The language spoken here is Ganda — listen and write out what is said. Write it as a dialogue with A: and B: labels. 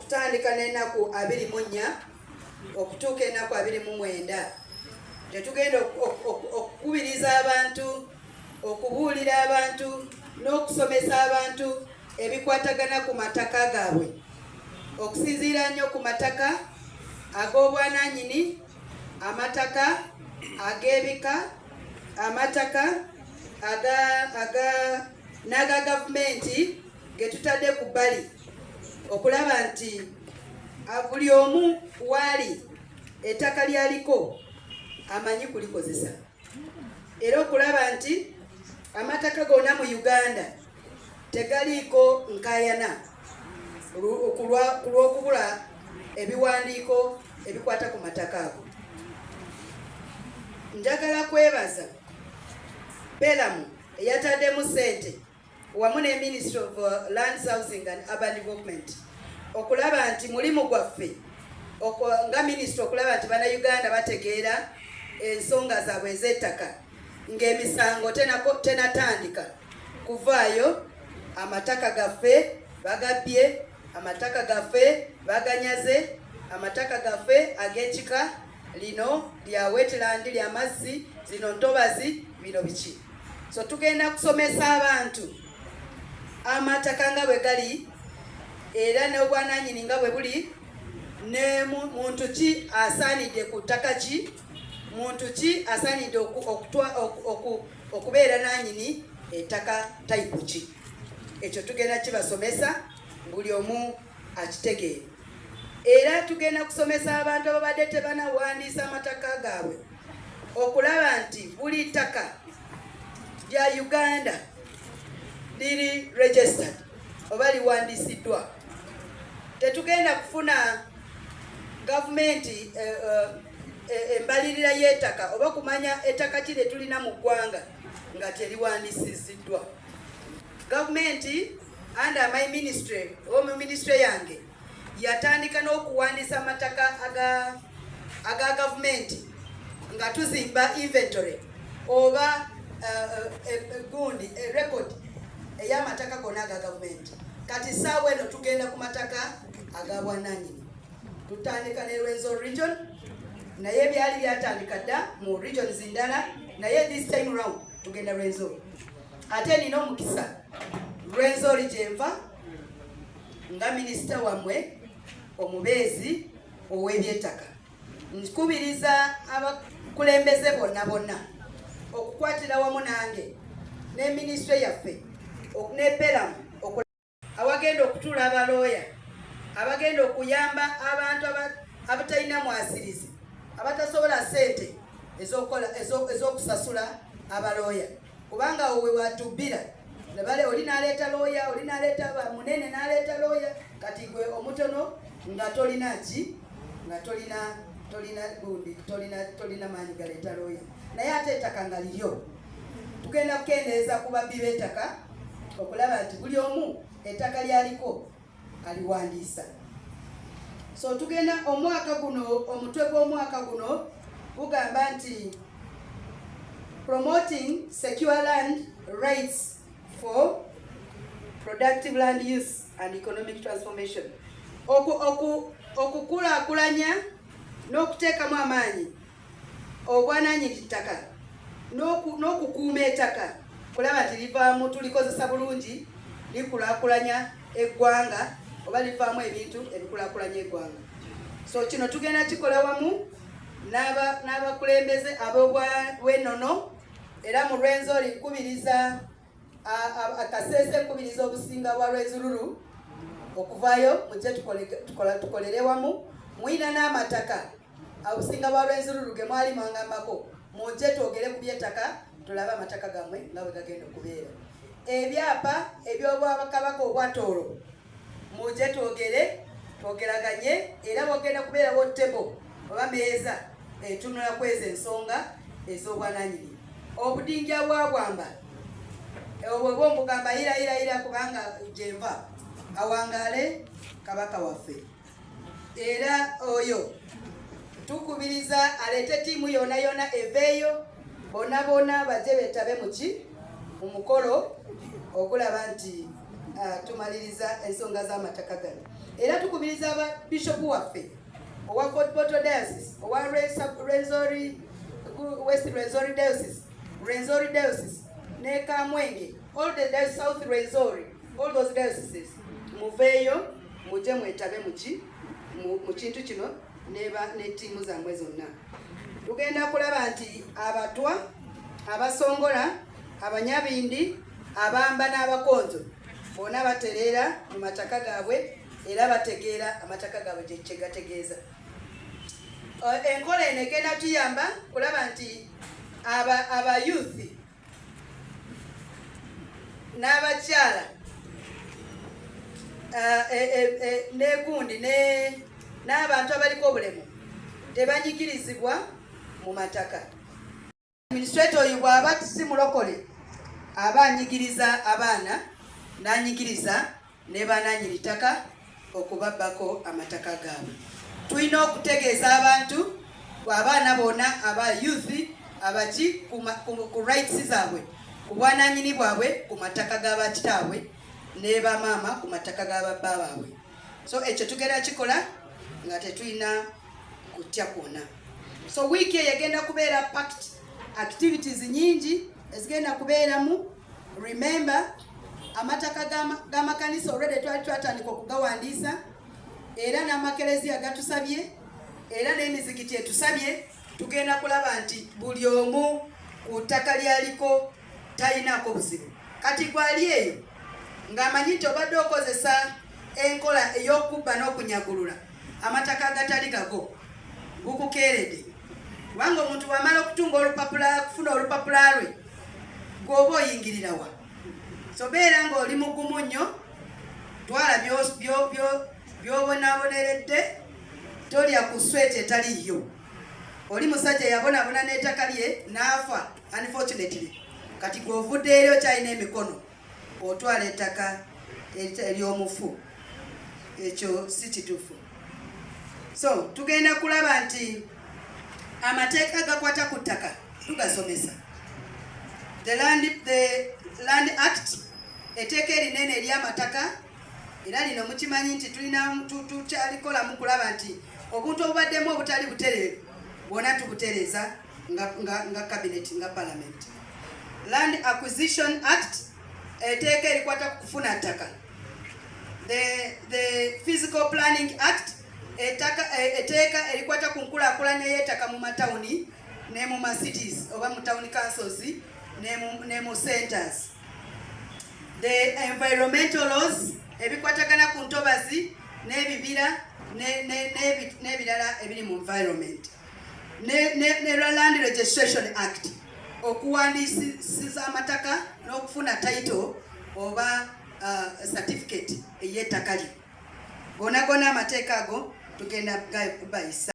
A: Okutandika n'ennaku 24 okutuuka ennaku 29, tetugenda okukubiriza abantu, okubuulira abantu n'okusomesa abantu ebikwatagana ku mataka gaabwe, okusinziira nnyo ku mataka ag'obwananyini, amataka ag'ebika, amataka aga n'aga gavumenti ge tutadde ku bbali, okulaba nti buli omu waali ettaka lyaliko amanyi kulikozesa, era okulaba nti amataka gonna mu Uganda tegaliiko nkayana ku lw'okubula ebiwandiiko ebikwata ku mataka ago. Njagala kwebaza PELUM eyataddemu ssente wamu ne Ministry of Lands, Housing and Urban Development okulaba nti mulimu gwaffe nga minisitule okulaba nti Bannayuganda bategeera ensonga zaabwe ez'ettaka ng'emisango tenatandika kuvaayo. Amataka gaffe bagabbye, amataka gaffe baganyaze, amataka gaffe ag'ekika lino lya wetland, lyamazzi, zino ntobazi, bino biki. So tugenda kusomesa abantu amataka nga bwe gali era n'obwananyini nga bwe buli, ne muntu ki asaanidde ku ttaka ki, muntu ki asaanidde okubeera nanyini ettaka type ki. Ekyo tugenda kibasomesa buli omu akitegeere. Era tugenda kusomesa abantu ababadde tebanawandiisa amataka gaabwe okulaba nti buli ttaka lya Uganda liri registered oba liwandiisiddwa. Tetugenda kufuna gavumenti embalirira y'ettaka oba kumanya ettaka ki lye tulina mu ggwanga nga teriwandiisiziddwa. Gavumenti under my ministry oba mu ministry yange yatandika n'okuwandiisa amataka aga gavumenti nga tuzimba inventory oba gundi record ey'amataka gonna aga gavumenti. Kati saawa eno tugenda ku mataka aga bwannannyini. Tutandika ne Rwenzori Region, naye byali byatandika dda mu regions ndala, naye this time round tugenda Rwenzori. Ate nina omukisa, Rwenzori gyenva nga minisita wammwe omubeezi ow'ebyettaka. Nkubiriza abakulembeze bonna bonna okukwatira wamu nange ne minisitule yaffe ne PELUM, awagenda okutuula abalooya abagenda okuyamba abantu abatalina mwasirizi, abatasobola ssente ez'okusasula abalooya, kubanga awo we watubbira nebale oli n'aleeta looya, oli n'aleeta munene n'aleeta looya. Kati gwe omutono nga tolina ki, nga tolina gundi, tolina maanyi galeeta looya, naye ate ettaka nga liryo. Tugenda kukendeeza ku babbi b'ettaka okulaba nti buli omu ettaka lyaliko aliwandiisa. So tugenda omwaka guno, omutwe gw'omwaka guno gugamba nti "Promoting secure land rights for productive land use and economic transformation", okukulaakulanya n'okuteekamu amaanyi obwananyini ttaka n'okukuuma ettaka kulaba nti livaamu, tulikozesa bulungi, likulaakulanya eggwanga oba livaamu ebintu ebikulaakulanya eggwanga. So kino tugenda kikola wamu n'abakulembeze ab'obwenono. Era mu Rwenzori nkubiriza akaseese, nkubiriza obusinga bwa Rwenzururu okuvaayo mujje tukolere wamu. Mwina n'amataka, obusinga bwa Rwenzururu ge mwali mwangambako, mujje twogere ku by'ettaka, tulabe amataka gammwe nga bwe gagenda okubeera. Ebyapa eby'obwakabaka obwatoolo, mujje twogere, twogeraganye. Era wagenda kubeerawo table oba meeza etunula kweza ensonga ez'obwananyini. Obudinja bwa bwamba obwo bwombugamba yirayirayira, kubanga gyenva. Awangaale Kabaka waffe. Era oyo tukubiriza aleete ttiimu yona yona eveeyo, bonna bonna bajje beetabe muki mu mukolo okulaba nti Tumaliriza ensonga z'amataka gano. Era tukubiriza aba bishopu waffe owa Fort Portal Diocese, owa Rwenzori, West Rwenzori Diocese, Rwenzori Diocese ne Kamwenge, all the diocese, South Rwenzori, all those dioceses, muveeyo mujje mwetabe muki mu kintu kino ne ttiimu zammwe zonna. Tugenda kulaba nti Abatwa, Abasongola, Abanyabindi, Abamba n'Abakonzo bonna batereera mu mataka gaabwe era bategeera amataka gaabwe kye gategeeza. Enkola eno egenda tuyamba kulaba nti aba youth n'abakyala n'egundi n'abantu abaliko obulemu tebanyigirizibwa mu mataka. Administrator oyo bw'aba si mulokole, aba anyigiriza abaana n'anyigiriza ne bananyini ttaka okubabbako amataka gaabwe. Tulina okutegeeza abantu, abaana bonna, aba youth, abaki ku rights zaabwe, ku bwananyini bwabwe ku mataka g'abakitaabwe ne bamaama ku mataka g'ababba baabwe. So ekyo tugenda kikola nga tetulina kutya kwonna. So wiiki eyo egenda kubeera packed, activities nyingi ezigenda kubeeramu. Remember, amataka g'amakanisa already twali twatandika okugawandiisa, era n'amakereziya gatusabye, era n'emizikiti etusabye. Tugenda kulaba nti buli omu ku ttaka lyaliko talinaako buzibu. Kati gwali eyo ng'amanyi nti obadde okozesa enkola ey'okubba n'okunyagulula amataka agatali gago, gukukeeredde, kubanga omuntu bw'amala okutunga olupapula, kufuna olupapula lwe, gw'oba oyingirirawa? So beera ng'oli mugumu nnyo, twala by'obonaboneredde, tolya ku sweat etaliyo. Oli musajja yabonaabona n'ettaka lye n'afa, unfortunately. Kati gw'ovudde eri okyalina emikono, otwala ettaka ery'omufu, ekyo si kituufu. So tugenda kulaba nti amateeka gakwata ku ttaka tugasomesa. The Land Act, etteeka erinene ery'amataka, era lino mukimanyi nti tulina tukyalikolamu kulaba nti obuntu obubaddemu obutali butereevu bwona tubutereeza nga cabinet, nga parliament. Land Acquisition Act, etteeka erikwata ku kufuna ttaka. The Physical Planning Act, etteeka erikwata ku nkulaakulanya y'ettaka mu matawuni ne mu ma cities oba mu town councils ne mu centers. The environmental laws, ebikwatagana ku ntobazi n'ebibira n'ebirala ebiri mu environment, ne Land Registration Act, okuwandiisiza amataka n'okufuna title oba certificate ey'ettaka lyo. Gona gona amateeka ago tugenda bayisa.